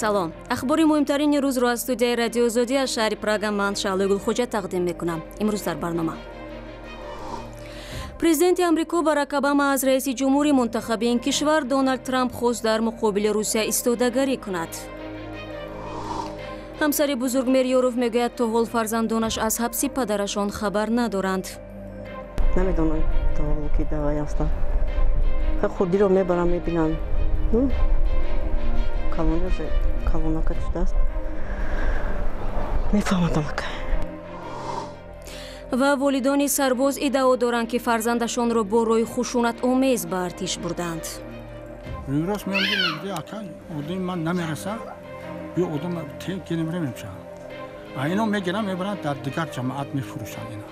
Салом. Ахбори муҳимтарини рӯзро аз студияи Радиои Озодӣ аз шаҳри Прага ман, Шаҳлои Гулхоҷа, тақдим мекунам. Имрӯз дар барнома: Президенти Амрико Барак Обама аз раиси ҷумҳури мунтахаби ин кишвар Доналд Трамп хост дар муқобили Русия истодагарӣ кунад. Ҳамсари Бузургмер Ёров мегӯяд, то ҳол фарзандонаш аз ҳабси падарашон хабар надоранд. Намедонам то ҳол, ки давай ҳастам. Хурдиро мебарам, мебинам, калонака шудааст, мефаҳмадам ака. Ва волидони сарбоз иддао доранд, ки фарзандашонро бо роҳи хушунатомез ба артиш бурданд. Рост меомди, ака, одами ман намераса, ё одам гирем, ремемша. А ино мегирам, мебаранд, дар дигар ҷамоат мефурӯшанд ина.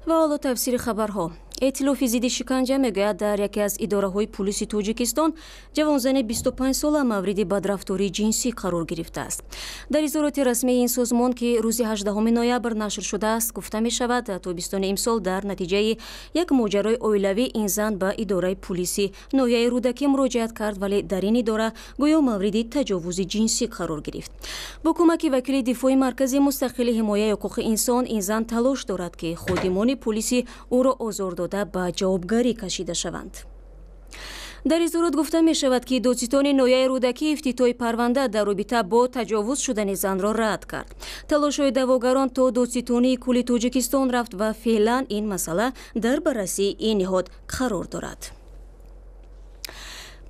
Ва ҳоло тафсири хабарҳо. Эътилофи зидди шиканҷа мегӯяд, дар яке аз идораҳои пулиси Тоҷикистон ҷавонзани 25-сола мавриди бадрафтории ҷинсӣ қарор гирифтааст. Дар изҳороти расмии ин созмон, ки рӯзи 18 ноябр нашр шудааст, гуфта мешавад, тобистони имсол дар натиҷаи як моҷарои оилавӣ ин зан ба идораи пулиси ноҳияи Рӯдакӣ муроҷиат кард, вале дар ин идора гӯё мавриди таҷовузи ҷинсӣ қарор гирифт. Бо кӯмаки вакили дифои Маркази мустақили ҳимояи ҳуқуқи инсон ин зан талош дорад, ки ходимони пулиси ӯро озор дода ба ҷавобгарӣ кашида шаванд. Дар изҳорот гуфта мешавад, ки додситони ноҳияи Рӯдакӣ ифтитоҳи парванда дар робита бо таҷовуз шудани занро рад кард. Талошҳои даъвогарон то Додситонии кулли Тоҷикистон рафт ва феълан ин масъала дар баррасии ин ниҳод қарор дорад.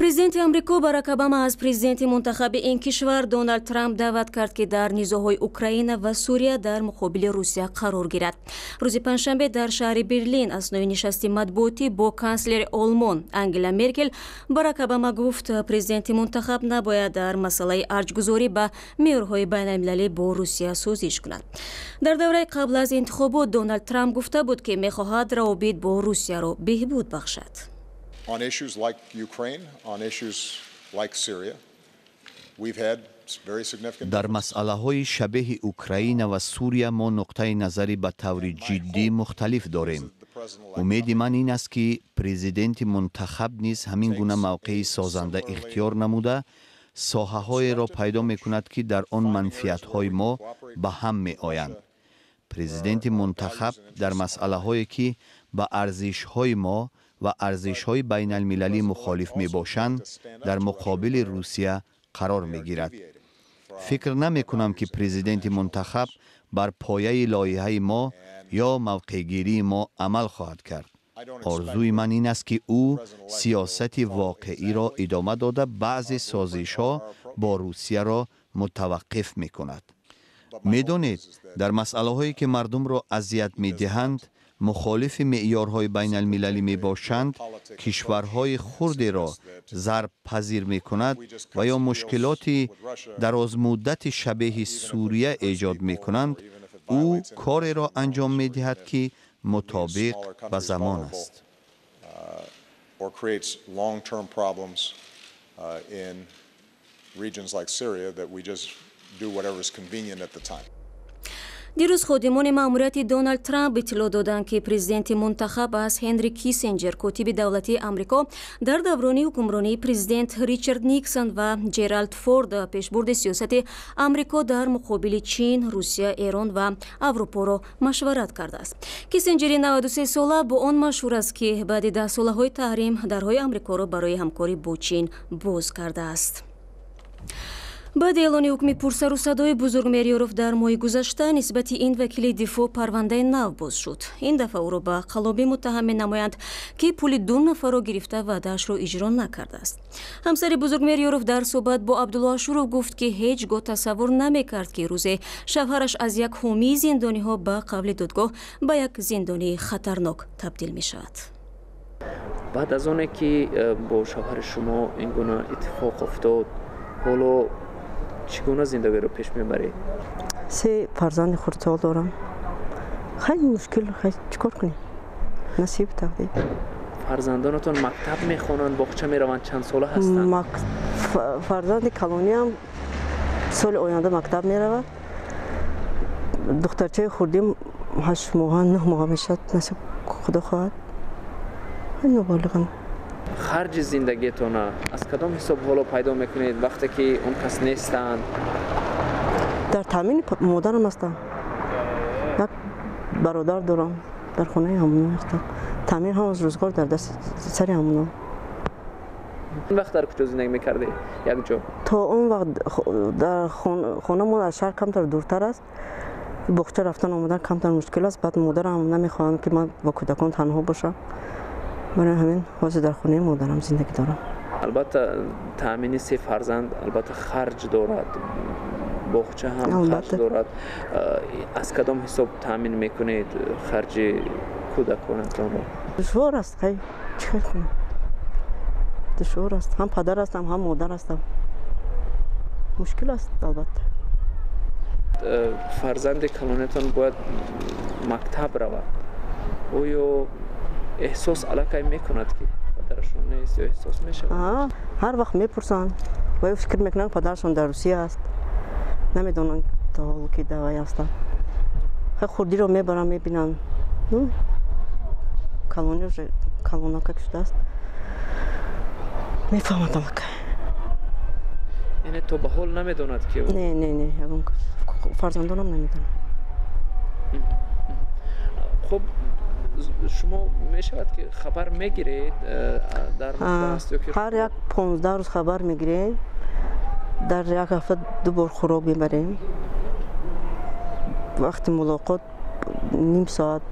Президенти Амрико Барак Обама аз президенти мунтахаби ин кишвар Доналд Трамп даъват кард, ки дар низоъҳои Украина ва Сурия дар муқобили Русия қарор гирад. Рӯзи панҷшанбе дар шаҳри Берлин аснои нишасти матбуотӣ бо канслери Олмон Ангела Меркел Барак Обама гуфт, президенти мунтахаб набояд дар масъалаи арҷгузорӣ ба меъёрҳои байналмилалӣ бо Русия созиш кунад. Дар давраи қабл аз интихобот Доналд Трамп гуфта буд, ки мехоҳад равобит бо Русияро беҳбуд бахшад. On issues like Ukraine, on issues like Syria, we've had very significant. Дар масъалаҳои шабеҳи Украина ва Сурия мо нуқтаи назари ба таври ҷиддӣ мухталиф дорем. Умеди ман ин аст, ки президенти мунтахаб низ ҳамин гуна мавқеи созанда ихтиёр намуда, соҳаҳоеро пайдо мекунад, ки дар он манфиатҳои мо ба ҳам меоянд. Президенти мунтахаб дар масъалаҳое, ки ба арзишҳои мо ва арзишҳои байналмилалӣ мухолиф мебошанд, дар муқобили Русия қарор мегирад. Фикр намекунам, ки президенти мунтахаб бар пояи лоиҳаи мо ё мавқеъгирии мо амал хоҳад кард. Орзуи ман ин аст, ки ӯ сиёсати воқеиро идома дода, баъзе созишҳо бо Русияро мутаваққиф мекунад. Медонед, дар масъалаҳое, ки мардумро азият медиҳанд, мухолифи меъёрҳои байналмилалӣ мебошанд, кишварҳои хурдеро зарбпазир мекунад ва ё мушкилоти дарозмуддати шабеҳи Сурия эҷод мекунанд, ӯ кореро анҷом медиҳад, ки мутобиқ ба замон аст. Or creates long-term problems in regions like Syria, that we just do whatever is convenient at the time. Дирӯз ходимони маъмурияти Доналд Трамп иттилоъ доданд, ки президенти мунтахаб аз Ҳенри Киссинҷер, котиби давлатии Амрико дар даврони ҳукмронии президент Ричард Никсон ва Ҷералд Форд, пешбурди сиёсати Амрико дар муқобили Чин, Русия, Эрон ва Аврупоро машварат кардааст. Киссинҷери 93 сола бо он машҳур аст, ки баъди даҳсолаҳои таҳрим дарҳои Амрикоро барои ҳамкорӣ бо Чин боз кардааст. Баъди эълони ҳукми пурсару садои Бузургмер Ёров дар моҳи гузашта нисбати ин вакили дифоъ парвандаи нав боз шуд. Ин дафъа ӯро ба қаллобӣ муттаҳам менамоянд, ки пули ду нафарро гирифта, ваъдаашро иҷро накардааст. Ҳамсари Бузургмер Ёров дар суҳбат бо Абдулло Ашуров гуфт, ки ҳеҷ гоҳ тасаввур намекард, ки рӯзе шавҳараш аз як ҳомии зиндониҳо, ба қавли додгоҳ, ба як зиндонии хатарнок табдил мешавад. Баъд аз оне ки бо шавҳари шумо ин гуна иттифоқ афтод, ҳоло чӣ гуна зиндагиро пеш мебаред? Се фарзанди хурдсол дорам. Хеле мушкил, чӣ кор кунем, насиб, тақдир. Фарзандонатон мактаб мехонанд, боғча мераванд, чанд сола ҳастанд? Фарзанди калониам соли оянда мактаб меравад, духтарчаи хурдим 8 моҳа, 9 моҳа мешавад, насиб, худо хоҳад, ноболиғам. Харҷи зиндагиатона аз кадом ҳисоб ҳоло пайдо мекунед вақте ки он кас нестанд? Дар таъмини модарам ҳастам. Як бародар дорам, дар хонаи ҳамоно ҳастам. Таъмин ҳам аз рӯзгор дар даст сари ҳамоно. Он вақт дар куҷо зиндагӣ мекардед? Як ҷо? То он вақт дар хонамон аз шаҳр камтар дуртар аст. Боғча рафтан омадан камтар мушкил аст. Баъд модарам намехоҳанд, ки ман бо кӯдакон танҳо бошам. Барои ҳамин ҳозир дар хонаи модарам зиндагӣ дорам. Албатта, таъмини се фарзанд албатта харҷ дорад, боғча ҳам харҷ дорад. Аз кадом ҳисоб таъмин мекунед харҷи кӯдаконатонро? Душвор аст, хай чӣ кор кунам? Душвор аст. Ҳам падар ҳастам, ҳам модар ҳастам. Мушкил аст, албатта. Фарзанди калонатон бояд мактаб равад. Оё эҳсос аллакай мекунад, ки падарашон нест, ё эҳсос мешавад? Ҳар вақт мепурсанд ва фикр мекунанд, падарашон дар Русия аст. Намедонанд то ҳоло, ки дар вай ҳастанд. Хурдиро мебарам, мебинанд. Калони калонакак шудааст, мефаҳмад аллакай. Яъне то ба ҳол намедонад, ки Не, не, не, ягон кас, фарзандонам намедонам. Хуб, шумо мешавад, ки хабар мегиред дар аст ё ки? Ҳар як 15 рӯз хабар мегирем. Дар як ҳафта ду бор хӯрок мебарем. Вақти мулоқот ним соат,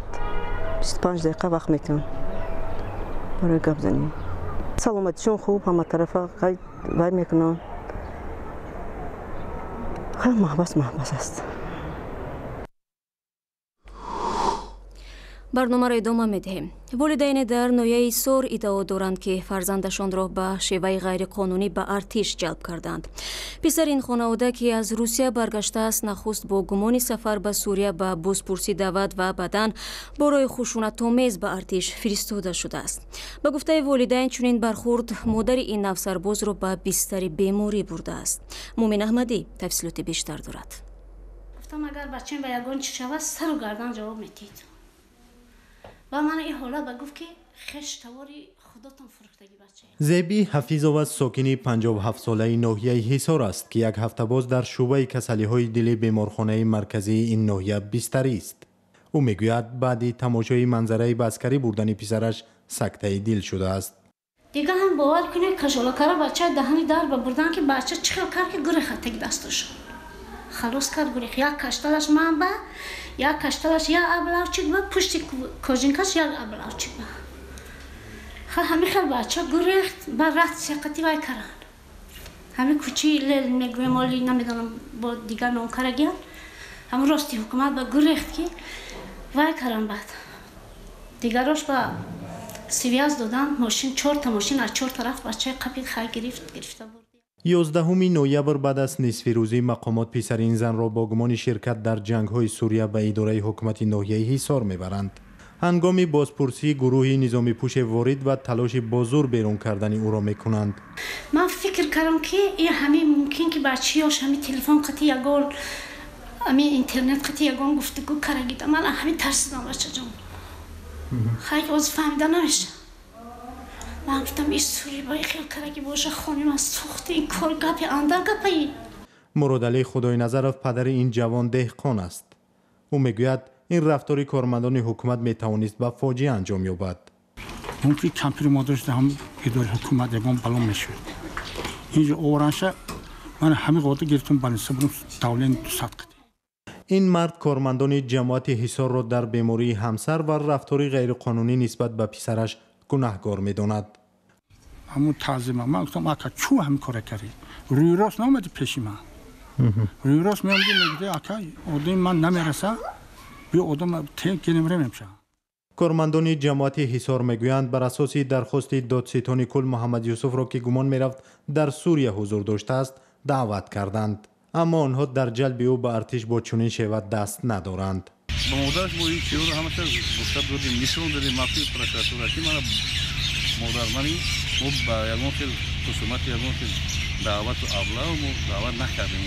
25 дақиқа вақт метиҳам барои гапзанӣ. Саломатишон хуб, ҳаматарафа вай мекунанд. Хай, маҳбас маҳбас аст. Барномаро идома медиҳем. Волидайне дар ноҳияи Ҳисор иддао доранд, ки фарзандашонро ба шеваи ғайриқонунӣ ба артиш ҷалб карданд. Писари ин хонавода, ки аз Русия баргаштааст, нахуст бо гумони сафар ба Сурия ба бозпурсӣ даъват ва баъдан бо роҳи хушунатомез ба артиш фиристода шудааст. Ба гуфтаи волидайн, чунин бархурд модари ин навсарбозро ба бистари беморӣ бурдааст. Мумин Аҳмадӣ тафсилоти бештар дорад. Гуфтам, агар бачаем ба ягон чӣ шавад, сару гардан ҷавоб метиҳед. Ва мана ин ҳолат ба гуфт, ки хеш тавори худотон фурӯхтагӣ бача. Зеби Ҳафизова сокини 57-солаи ноҳияи Ҳисор аст, ки як ҳафта боз дар шӯъбаи касалиҳои дили беморхонаи марказии ин ноҳия бистарист. Ӯ мегӯяд, баъди тамошои манзараи ба аскарӣ бурдани писараш сактаи дил шудааст. Дига ҳам бовар кунед, кашолакара бача даҳани дар ба бурдан, ки бача чӣ хел кард, ки гурехт, теги дастошон халос кард, гурехт. Як кашталаш ман ба, як кашталаш як аблавчик ба, пушти кожинкаш як аблавчик ба. Ҳами хел бача гурехт. Ба ратсия қати вай каранд, ҳами кӯчаи Лел мегӯем, оли намедонам, бо дигар ном карагиян, ҳамн рости ҳукумат ба гурехт, ки вай каранд. Баъд дигарош ба связь додан, мошин, чорта мошин аз чор тараф бачаи қапи хай гирифт, гирифта бурд. 11 ноябр баъд аз нисфирӯзӣ мақомот писари ин занро бо гумони ширкат дар ҷангҳои Сурия ба идораи ҳукумати ноҳияи Ҳисор мебаранд. Ҳангоми бозпурсӣ гурӯҳи низомипӯше ворид ва талоши бо зур берун кардани ӯро мекунанд. Ман фикр кардам, ки ин ҳамин мумкин, ки бачаёш ҳамин телефон қати ягон, ҳамин интернет қати ягон гуфтугӯ карагида. Ман ҳамин тарсидам, бачаҷон. Хай, ҳозир фаҳмида намеша. Ман гуфтам, ин сури ба хел караги боша, хони ман сӯхти, ин кор гапи андар гапаи. Муродалӣ Худойназаров, падари ин ҷавон, деҳқон аст. Ӯ мегӯяд, ин рафтори кормандони ҳукумат метавонист ба фоҷиа анҷом ёбад. Мумкин кампири модарш ҳам идораи ҳукумат ягон бало мешуд. Инҷо оваранша, ман ҳамин қода гирифтам, больница бурам, давление 200 қадӣ. Ин мард кормандони ҷамоати Ҳисорро дар бемории ҳамсар ва рафтори ғайриқонунӣ нисбат ба писараш гунаҳгор медонад. Ҳамун таъзима ман гуфтам, ака, чӯ ҳамин кора кардӣ? Рӯи рост наомадӣ пеши ман. Рӯи рост меомадӣ, мегуфтӣ, ака, одами ман намераса, биё одам гирем, ремемша. Кормандони ҷамоати Ҳисор мегӯянд, бар асоси дархости додситони кул Муҳаммад Юсуфро, ки гумон мерафт дар Сурия ҳузур доштааст, даъват карданд, аммо онҳо дар ҷалби ӯ ба артиш бо чунин шева даст надоранд. Ба модараш мо ин чиёро ҳамаша гуфта додем, нишон додем мавқеи прокуратура, ки мана модар мани, мо ба ягон хел хусумати, ягон хел даъвату аблаву мо даъват накардем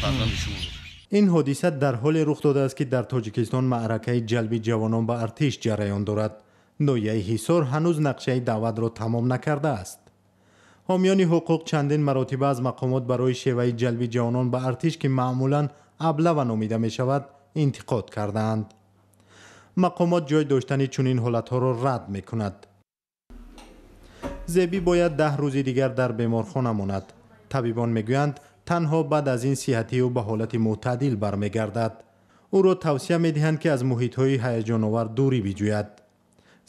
фарзанди шуморо. Ин ҳодиса дар ҳоле рух додааст, ки дар Тоҷикистон маъракаи ҷалби ҷавонон ба артиш ҷараён дорад. Ноҳияи Ҳисор ҳанӯз нақшаи даъватро тамом накардааст. Ҳомиёни ҳуқуқ чандин маротиба аз мақомот барои шеваи ҷалби ҷавонон ба артиш, ки маъмулан аблава номида мешавад, интиқод кардаанд. Мақомот ҷой доштани чунин ҳолатҳоро рад мекунад. Зебӣ бояд 10 рӯзи дигар дар беморхона монад. Табибон мегӯянд, танҳо баъд аз ин сиҳатии ӯ ба ҳолати мӯътадил бармегардад. Ӯро тавсия медиҳанд, ки аз муҳитҳои ҳаяҷоновар дурӣ биҷӯяд.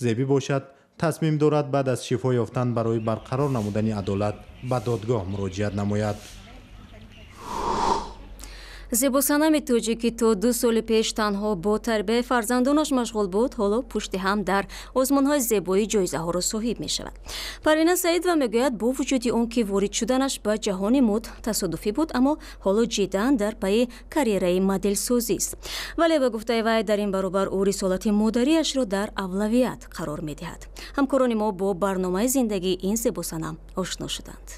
Зебӣ бошад, тасмим дорад баъд аз шифо ёфтан барои барқарор намудани адолат ба додгоҳ муроҷиат намояд. Зебосанами тоҷик, ки то 2 соли пеш танҳо бо тарбияи фарзандонаш машғул буд, ҳоло пушти ҳам дар озмунҳои зебоӣ ҷоизаҳоро соҳиб мешавад. Парвина Саидова мегӯяд, бо вуҷуди он ки ворид шуданаш ба ҷаҳони мод тасодуфӣ буд, аммо ҳоло ҷиддан дар пайи карьераи моделсозист. Вале ба гуфтаи вай, дар ин баробар ӯ рисолати модариашро дар авлавият қарор медиҳад. Ҳамкорони мо бо барномаи зиндагии ин зебосанам ошно шуданд.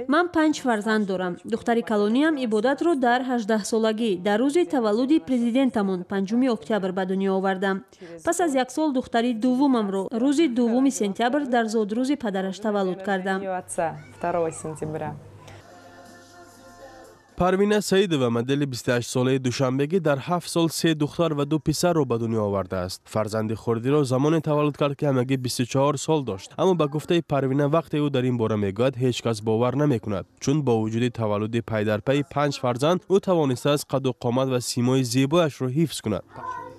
Ман 5 фарзанд дорам. Духтари калониам Ибодатро дар 18-солагӣ дар рӯзи таваллуди президентамон 5 октябр ба дунё овардам. Пас аз як сол духтари дуввумамро рӯзи 2 сентябр дар зодрӯзи падараш таваллуд кардам. Парвина Саидова, модели 28-солаи душанбегӣ, дар 7 сол 3 духтар ва 2 писарро ба дунё овардааст. Фарзанди хурдиро замоне таваллуд кард, ки ҳамагӣ 24 сол дошт. Аммо ба гуфтаи Парвина, вақте ӯ дар ин бора мегӯяд, ҳеҷ кас бовар намекунад, чун бо вуҷуди таваллуди пайдарпайи 5 фарзанд ӯ тавонистааст қаду қомат ва симои зебояшро ҳифз кунад.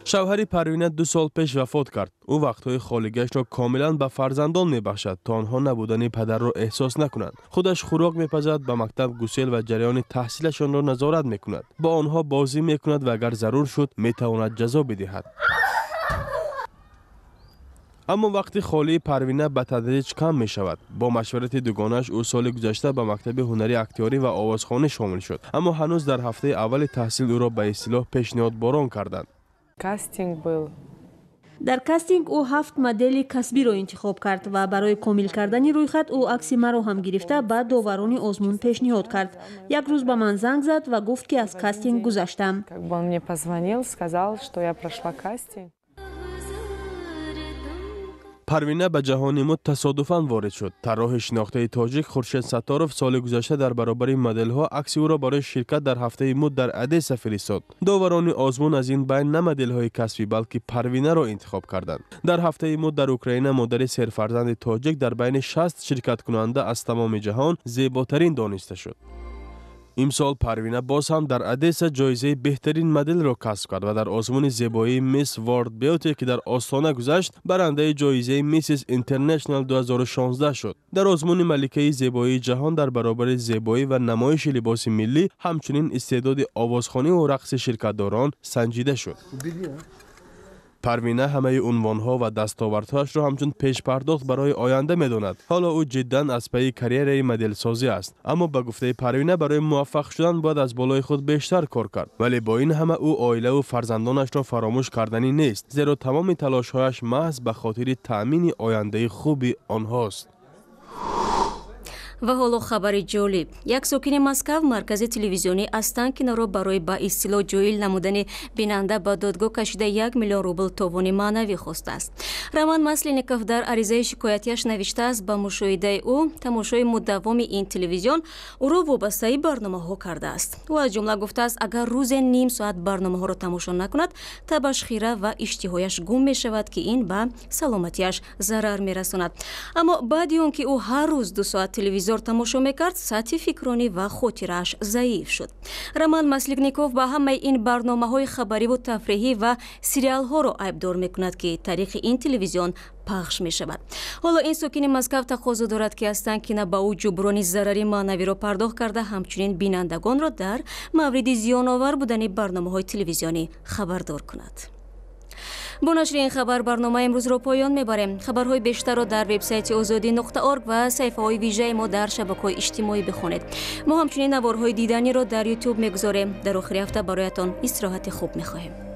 Шавҳари Парвина 2 сол пеш вафот кард. Ӯ вақтҳои холигиашро комилан ба фарзандон мебахшад, то онҳо набудани падарро эҳсос накунанд. Худаш хӯрок мепазад, ба мактаб гусел ва ҷараёни таҳсилашонро назорат мекунад. Бо онҳо бозӣ мекунад ва агар зарур шуд, метавонад ҷазо бидиҳад. Аммо вақти холии Парвина ба тадриҷ кам мешавад. Бо машварати дугонааш ӯ соли гузашта ба мактаби ҳунари актёрӣ ва овозхонӣ шомил шуд, аммо ҳанӯз дар ҳафтаи аввали таҳсил ӯро ба истилоҳ пешниҳодборон карданд. Кастинг был. Дар кастинг ӯ 7 модели касбиро интихоб кард ва барои комил кардани рӯйхат ӯ акси маро ҳам гирифта ба доварони озмун пешниҳод кард. Як рӯз ба ман занг зад ва гуфт, ки аз кастинг гузаштам. Как бы он мне позвонил, сказал, что я прошла кастинг. Парвина ба ҷаҳони мод тасодуфан ворид шуд. Тарроҳи шинохтаи тоҷик Хуршед Сатторов соли гузашта дар баробари моделҳо акси ӯро барои ширкат дар ҳафтаи мод дар Одесса фиристод. Доварони озмун аз ин байн на моделҳои касбӣ, балки Парвинаро интихоб карданд. Дар ҳафтаи мод дар Украина модари серфарзанди тоҷик дар байни 60 ширкаткунанда аз тамоми ҷаҳон зеботарин дониста шуд. Имсол Парвина боз ҳам дар Одесса ҷоизаи беҳтарин моделро касб кард ва дар озмуни зебоии Miss World Beauty, ки дар Остона гузашт, барандаи ҷоизаи Mrs International 2016 шуд. Дар озмуни маликаи зебоии ҷаҳон дар баробари зебоӣ ва намоиши либоси миллӣ, ҳамчунин истеъдоди овозхониву рақси ширкатдорон санҷида шуд. Парвина ҳамаи унвонҳо ва дастовардҳояшро ҳамчун пешпардохт барои оянда медонад. Ҳоло ӯ ҷиддан аз пайи карьераи моделсозӣ аст. Аммо ба гуфтаи Парвина, барои муваффақ шудан бояд аз болои худ бештар кор кард. Вале бо ин ҳама ӯ оилаву фарзандонашро фаромӯш карданӣ нест, зеро тамоми талошҳояш маҳз ба хотири таъмини ояндаи хуби онҳост. Ва ҳоло хабари ҷолиб. Як сокини Москав маркази телевизионии Останкиноро барои ба истилоҳ ҷоил намудани бинанда ба додгоҳ кашида 1 миллион рубл товони маънавӣ хостааст. Роман Масленников дар аризаи шикоятияш навиштааст, ба мушоҳидаи ӯ тамошои мудаввоми ин телевизион ӯро вобастаи барномаҳо кардааст. Ӯ аз ҷумла гуфтааст, агар рӯзе ним соат барномаҳоро тамошо накунад, табаш хира ва иштиҳояш гум мешавад, ки ин ба саломатиаш зарар мерасонад. Аммо баъди он ки ӯ ҳар рӯз 2 соат телевизор тамошо мекард, сатҳи фикронӣ ва хотирааш заиф шуд. Роман Масленников ба ҳамаи ин барномаҳои хабариву тафриҳӣ ва сериалҳоро айбдор мекунад, ки тариқи ин телевизион пахш мешавад. Ҳоло ин сокини Москав тақозо дорад, ки Останкино ба ӯ ҷуброни зарари маънавиро пардохт карда, ҳамчунин бинандагонро дар мавриди зиёновар будани барномаҳои телевизионӣ хабардор кунад. Бо нашри ин хабар барномаи имрӯзро поён мебарем. Хабарҳои бештарро дар вебсайти озодӣ.орг ва саҳифаҳои вижаи мо дар шабакаҳои иҷтимоӣ бихонед. Мо ҳамчунин наворҳои диданиро дар YouTube мегузорем. Дар охири ҳафта бароятон истироҳати хуб мехоҳем.